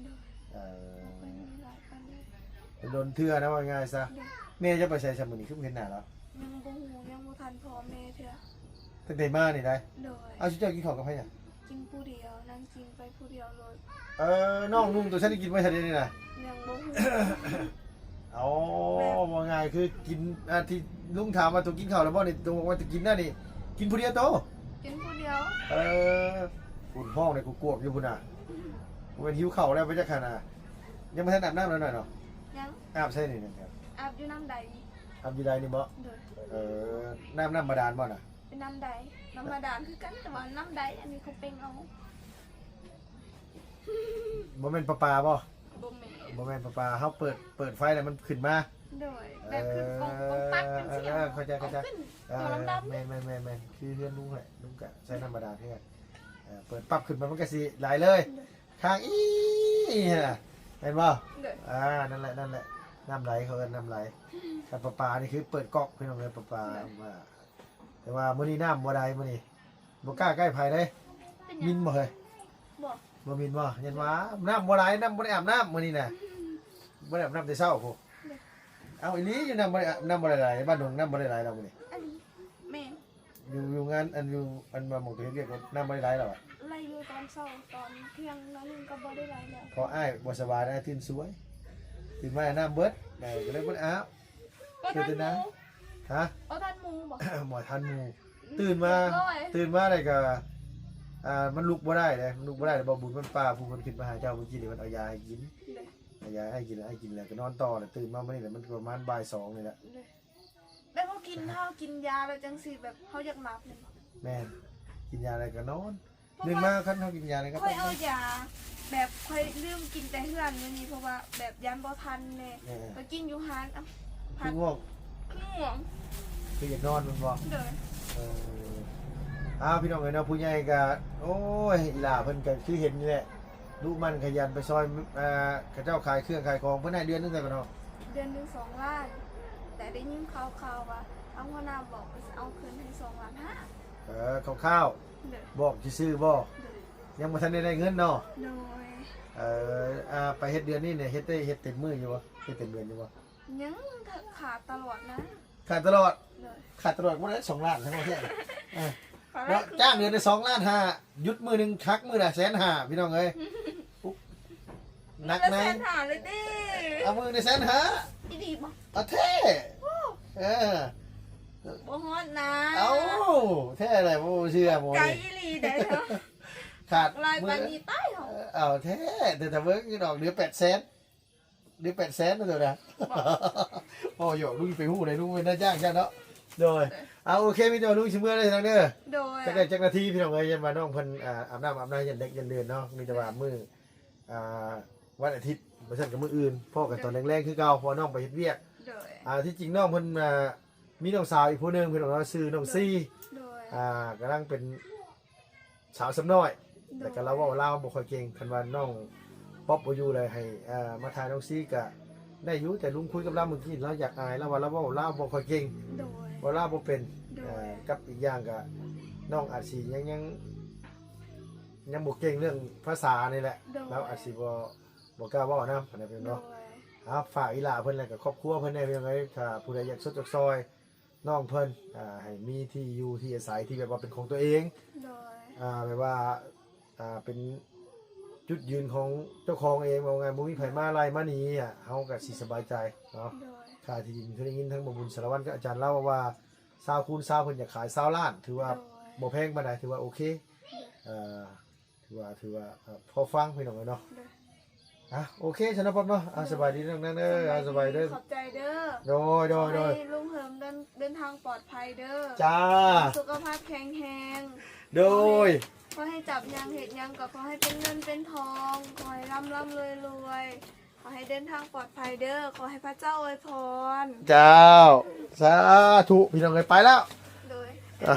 ໂດຍ ເອີ ບໍ່ຄ່ອຍມີຫຼາຍປານໃດ ດົນເທື່ອນະ ເວົ້າງ່າຍຊະ ໂດຍ ແມ່ເຈົ້າໄປໃສຊະມື້ນີ້ ຄືບໍ່ເຫັນໜ້າລາວ ຍັງບໍ່ຮູ້ ຍັງບໍ່ທັນພໍ້ແມ່ເທື່ອ ຕັ້ງແຕ່ມານີ້ໃດ ໂດຍ ເອົາ ຊຸມເຈົ້າກິນເຂົ້າກັບໃຜນະ ກິນຜູ້ດຽວ ນັ່ງກິນໄປຜູ້ດຽວໂລດ ເອີ ນ້ອງນຸ່ງໂຕຊັ້ນກິນໄວ້ຊະດຽວນີ້ນະ ຍັງບໍ່ຮູ້ ເອົາ ແບບ ເວົ້າງ່າຍຄືກິນ ອ່າ ທີ່ລຸງຖາມວ່າໂຕກິນເຂົ້າແລ້ວບໍ່ນີ້ ໂຕບອກວ່າຈະກິນນະນີ້ ກິນຜູ້ດຽວໂຕ ກິນຜູ້ດຽວ ເອີ ພຸ້ນຮ້ອງໄດ້ກວກໆຢູ່ພຸ້ນນະ ບໍ່ແມ່ນຫິວເຂົ້າແລ້ວໄປຈັກຫັ້ນນະ ຍັງບໍ່ທັນອາບນ້ຳແລ້ວໜ້ອຍເນາະ ຍັງ ອາບໃສນີ້ ອາບຢູ່ນ້ຳໃດນີ້ ອາບຢູ່ໃດນີ້ບໍ ໂດຍ ເອີ ນ້ຳ ນ້ຳບາດານບໍນະ ເປັນນ້ຳໃດ ນ້ຳບາດານຄືກັນ ແຕ່ວ່ານ້ຳໃດ ອັນນີ້ເຂົາເປັ່ງເອົາ ບໍ່ແມ່ນປະປາບໍ ບໍ່ແມ່ນ ບໍ່ແມ່ນປະປາ ເຮົາເປີດ ເປີດໄຟແລ້ວມັນຂຶ້ນມາ ໂດຍ ແບບຄືກົງ ເອີ ກົງຕັກຈັ່ງຊີ້ ເອີ ເຂົ້າໃຈ ເຂົ້າໃຈ ເອົາຂຶ້ນ ເອີ ຕົວດຳໆ ແມ່ນໆໆໆ ຄືເຮືອນລຸງແຫຼະ ລຸງກະໃຊ້ນ້ຳບາດານຄືກັນ ເອີ ເປີດປັບຂຶ້ນມາມັນກະຊິໄຫຼເລີຍ ໂດຍ ຄ້າງອີ່ຫັ້ນນະ ແມ່ນບໍ່ ໂດຍ ອ່າ ນັ້ນແຫຼະ ນັ້ນແຫຼະ ນ້ຳໄຫຼ ເຂົາເອີ້ນນ້ຳໄຫຼ ຄັນປະປານີ້ຄືເປີດກັອກ ພີ່ນ້ອງເອີຍ ປະປາ ໂດຍ ອອກມາ ແຕ່ວ່າມື້ນີ້ນ້ຳບໍ່ໄດ້ມື້ນີ້ ບໍ່ກ້າໃກ້ໃຜເດ້ ເປັນຫຍັງ ມິນບໍ່ເຮີ້ຍ ບໍ່ ບໍ່ມິນບໍ່ ຢ້ານວ່ານ້ຳບໍ່ໄດ້ ນ້ຳບໍ່ໄດ້ອາບນ້ຳມື້ນີ້ນະ ບໍ່ໄດ້ອາບນ້ຳແຕ່ເຊົ້າພຸ້ນ ເອີ ເອົ້າ ອີ່ຫຼີຢູ່ ນ້ຳບໍ່ໄດ້ ນ້ຳບໍ່ໄດ້ໄຫຼ ບ້ານດົງນ້ຳບໍ່ໄດ້ໄຫຼດອກມື້ນີ້ ອັນນີ້ແມ່ນ ຢູ່ ຢູ່ງານ ອັນ ຢູ່ ອັນວ່າໝ່ອງໂຕເຮັດວຽກ ນ້ຳບໍ່ໄດ້ໄຫຼແລ້ວຫວາ ໄຫຼຢູ່ຕອນເຊົ້າ ຕອນທ່ຽງໜ້ອຍໜຶ່ງກະບໍ່ໄດ້ໄຫຼແລ້ວ ເພາະອ້າຍບໍ່ສະບາຍ ອ້າຍຕື່ນສວຍ ຕື່ນມານ້ຳເບິດ ກະເລີຍບໍ່ໄດ້ອາບ ບໍ່ທັນໝູ່ ຮະ ບໍ່ທັນໝູ່ບໍ ບໍ່ທັນໝູ່ ຕື່ນມາ ຮຽບຮ້ອຍ ຕື່ນມາແລ້ວກະ ອ່າ ມັນລຸກບໍ່ໄດ້ເດ້ ມັນລຸກບໍ່ໄດ້ ແລ້ວບໍ່ບຸນມັນປ່າ ຜູ້ເພິ່ນຂຶ້ນມາຫາເຈົ້າມື້ກີ້ນີ້ ເພິ່ນເອົາຢາໃຫ້ກິນ ໂດຍ ເອົາຢາໃຫ້ກິນ ໃຫ້ກິນແລ້ວກະນອນຕໍ່ ແລ້ວຕື່ນມາມື້ນີ້ແຫຼະ ມັນກະປະມານບ່າຍສອງນີ້ແຫຼະ ໂດຍ ແບບເຮົາກິນ ເຮົາກິນຢາແລ້ວຈັ່ງຊີ້ ແບບເຮົາຢາກຫຼັບແມ່ນບໍ່ ແມ່ນ ກິນຢາແລ້ວກະນອນ ເພາະວ່າ ຕື່ນມາຄັນເຮົາກິນຢານີ້ກະ ຂ້ອຍເອົາຢາ ແບບຂ້ອຍລືມກິນແຕ່ເຮືອນມື້ນີ້ ເພາະວ່າແບບຢ້ານບໍ່ທັນແດ່ ເອີ ໄປກິນຢູ່ຮ້ານ ເອົ້າ ຄືງ່ວງ ຄືງ່ວງ ຄືຢາກນອນແມ່ນບໍ່ ໂດຍ ເອີ ອ້າວ ພີ່ນ້ອງເອີຍເນາະ ຜູ້ໃຫຍ່ກະ ໂອ້ຍ ອີ່ຫຼ້າເພິ່ນກະຄືເຫັນນີ້ແຫຼະ ດຸໝັ່ນຂະຫຍັນໄປຊ່ອຍ ອ່າ ເຂົາເຈົ້າຂາຍເຄື່ອງຂາຍຂອງ ເພິ່ນໃຫ້ເດືອນໜຶ່ງເທົ່າໃດເນາະ ເດືອນໜຶ່ງສອງລ້ານ ແຕ່ ແຕ່ໄດ້ຍິນຂ່າວໆວ່າທາງຫົວໜ້າບອກວ່າຊິເອົາຄືນໃຫ້ສອງລ້ານຫ້າ. ເອີ ຄ່າວໆ ໂດຍ ບອກຊື່ໆບໍ່? ໂດຍ ຍັງບໍ່ທັນໄດ້ໄດ້ເງິນເນາະ? ໂດຍ ເອີ ອ່າ ໄປເຮັດເດືອນນີ້ນີ້ ເຮັດໄດ້ ເຮັດເຕັມມື້ຢູ່ບໍ່? ເຮັດເຕັມເດືອນຢູ່ບໍ່? ຍັງຂາດຕະຫຼອດນະ. ຂາດຕະຫຼອດ? ໂດຍ ຂາດຕະຫຼອດບໍ່ໄດ້ສອງລ້ານ ທັງໝົດແທ້. ເອີ ເນາະ ຈ້າງເດືອນລະສອງລ້ານຫ້າ ຢຸດມື້ໜຶ່ງ ຫັກມື້ລະແສນຫ້າ ພີ່ນ້ອງເອີຍ. ໜັກໃນ ແສນຫ້າເລີຍຕິ ເອົາມື້ໜຶ່ງແສນຫ້າ. ອີ່ຫຼີບໍ່? ເອົາແທ້ ໂອ້ ເອີ ບໍ່ຮອດນະ. ເອົາ ແທ້ແຫຼະ ບໍ່ເຊື່ອໝໍ ໄກອີ່ຫຼີເດ້. ຂາດຫຼາຍປານນີ້ຕາຍເຮົາ. ເອົາແທ້ ແຕ່ຖ້າເບິ່ງດອກເຫຼືອແປດແສນ ເຫຼືອແປດແສນ ວ່າຊັ້ນນະ. ບໍ່ ເວົ້າຫຍອກ ລຸງໄປຮູ້ໄດ້ ລຸງເປັນນາຈ້າງເຈົ້າເນາະ. ໂດຍ ເອົາ ໂອເຄ ມີແຕ່ວ່າລຸງຊິເມືອແລ້ວນາງເດີ. ໂດຍ ຈັກໄດ້ຈັກນາທີ ພີ່ນ້ອງເອີຍ ຢ້ານວ່ານ້ອງເພິ່ນ ອ່າ ອາບນ້ຳອາບໃນ ຢ້ານເດັກຢ້ານເດີນເນາະ. ມີແຕ່ວ່າມື້ ອ່າ ວັນອາທິດ ບໍ່ຊັ້ນກໍມື້ອື່ນ ພໍ້ກັນຕອນແລງໆຄືເກົ່າ ເພາະວ່ານ້ອງໄປເຮັດວຽກ. ໂດຍ ອ່າ ທີ່ຈິງນ້ອງເພິ່ນ ອ່າ ມີນ້ອງສາວອີກຜູ້ໜຶ່ງ ພີ່ນ້ອງເນາະ ຊື່ນ້ອງຊີ. ໂດຍ ອ່າ ກຳລັງເປັນ ສາວສ່ຳນ້ອຍ. ໂດຍ ແລ້ວກໍລາວເວົ້າລາວບໍ່ຄ່ອຍເກັ່ງ. ຄັນວ່ານ້ອງປັອບບໍ່ຢູ່ແລ້ວໃຫ້ ເອີ ມາຖ່າຍນ້ອງຊີກໍໄດ້ຢູ່ ແຕ່ລຸງຄຸຍກັບລາວມື້ກີ້ ລາວຢາກອາຍ ລາວວ່າລາວເວົ້າລາວບໍ່ຄ່ອຍເກັ່ງ. ໂດຍ ເວົ້າລາວບໍ່ເປັນ. ໂດຍ ເອີ ກັບອີກຢ່າງກໍນ້ອງອາດຊິຍັງ ຍັງ ຍັງບໍ່ເກັ່ງເລື່ອງພາສານີ້ແຫຼະ. ໂດຍ ລາວອາດຊິບໍ່ ບໍ່ກ້າເວົ້ານຳ ອັນນັ້ນເປັນເນາະ. ໂດຍ ອ່າ ຝາກອີ່ຫຼ້າເພິ່ນ ແລ້ວກໍຄອບຄົວເພິ່ນແດ່ ພີ່ນ້ອງເອີຍ. ຖ້າຜູ້ໃດຢາກຊົດຢາກຊ່ອຍ ນ້ອງເພິ່ນ ອ່າ ໃຫ້ມີທີ່ຢູ່ທີ່ອາໄສທີ່ແບບວ່າເປັນຂອງຕົວເອງ. ໂດຍ ອ່າ ແບບວ່າ ອ່າ ເປັນຈຸດຢືນຂອງເຈົ້າຂອງເອງ ເວົ້າງ່າຍ ບໍ່ມີໃຜມາໄລ່ມາໜີອະ ເຮົາກໍຊິສະບາຍໃຈເນາະ. ໂດຍ ຄ່າທີ່ດິນ ເຄີຍໄດ້ຍິນທາງບ່າວບຸນສາລະວັນກັບອາຈານລາວເວົ້າວ່າ ຊາວຄູນຊາວ ເພິ່ນຢາກຂາຍຊາວລ້ານ ຖືວ່າ ໂດຍ ບໍ່ແພງປານໃດ ຖືວ່າໂອເຄ. ໂດຍ ອ່າ ຖືວ່າ ຖືວ່າ ເອີ ພໍຟັງ ພີ່ນ້ອງເອີຍເນາະ. ໂດຍ ອ່ະ ໂອເຄຊັ້ນເນາະ ປັອບເນາະ. ອ່າ ສະບາຍດີນ້ອງນາງເດີ. ອ່າ ສະບາຍດີ ຂອບໃຈເດີ. ໂດຍ ໂດຍ ໂດຍ ຂໍໃຫ້ລຸງເຫີມເດີນ ເດີນທາງປອດໄພເດີ. ຈ້າ ສຸຂະພາບແຂງແຮງ. ໂດຍ ຂໍໃຫ້ ຂໍໃຫ້ຈັບຫຍັງເຮັດຫຍັງກໍຂໍໃຫ້ເປັນເງິນເປັນທອງ ຂໍໃຫ້ລ່ຳໆລວຍໆ ຂໍໃຫ້ເດີນທາງປອດໄພເດີ. ຂໍໃຫ້ພະເຈົ້າອວຍພອນ. ເຈົ້າ ສາທຸ ພີ່ນ້ອງເອີຍ ໄປແລ້ວ. ໂດຍ ອ່ະ.